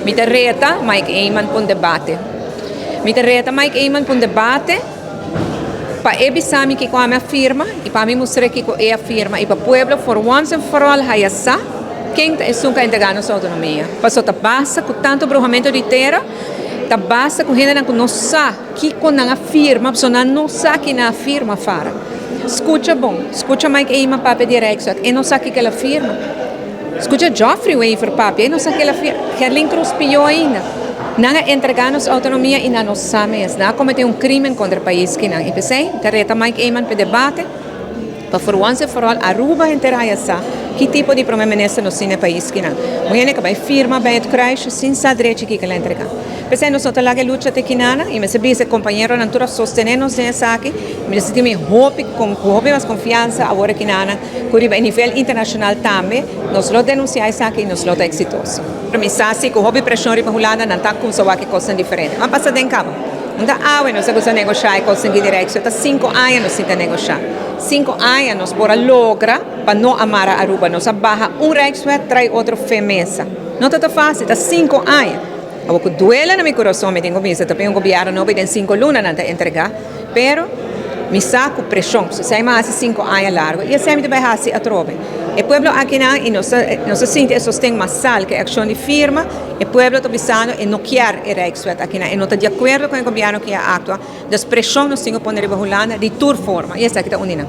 Mi ta reta Mike Eman pa un debate. Mi ta reta Mike Eman pa un debate pa e bisa mi kico ami a firma y pa mi mustra kico e a firma y pa pueblo for once and for all haya sa ken ta esun cu a entrega nos autonomia. Paso ta basta cu tanto bruhamento di tera, ta basta cu hendenan cu no sa kico nan a firma, pasobra nan no sa ki nan a firma fara. Scucha bon, scucha Mike Eman papia di Rijkswet, e no sa kico el a firma. Scucha Geoffrey Wever papia, e no sa kico el a firma. Gerlin Croes pio ainda. Nan a entrega nos autonomia y nan no sa mes. Nan a comete un crimen contra e pais kinan. Y p'esey ta reta Mike Eman p'e debate pa for once and for all Aruba henter haya sa ki tipo di Prome Minister nos tin na e pais kinan. Un hende ka bay firma bij het kruisje sin sa drechi kiko el a entrega. P'esey nos no ta laga e lucha te kinana y mester bisa e compañeronan tur a sostene nos den esaki. Mi ta sinti mi hopi cu hopi mas confiansa awor kinana cu riba e nivel internacional tambe nos lo denuncia esaki y nos lo ta exitoso. Mi sa si cu hopi presion riba Hulanda nan ta cuminsa wak e cosnan diferente. Ban pasa den caba. Un ta awe nos a gusta negosha e cosnan ki direct. So ta 5 aña nos sinta negosha. 5 aña nos por a logra pa no a mara Aruba. Nos a baha un Rijkswet, trae otro fe mesa. No ta facil, ta 5 aña. Awor cu duele na mi curason, mi tin cu bisa, ta un gobierno no den 5 luna nan ta entrega, pero mi sa cu presion, so esey m'a haci 5 aña largo, y esey mi ta bay haci atrobe. E pueblo akinan, y nos a sinti e sosten masal, cu e accion di firma, e pueblo ta bisando e no kier e Rijkswet akinan, e no ta di acuerdo cu e gobierno cu a actua, dus presion nos tin cu pone riba Hulanda di tur forma, y esaki ta uni nan.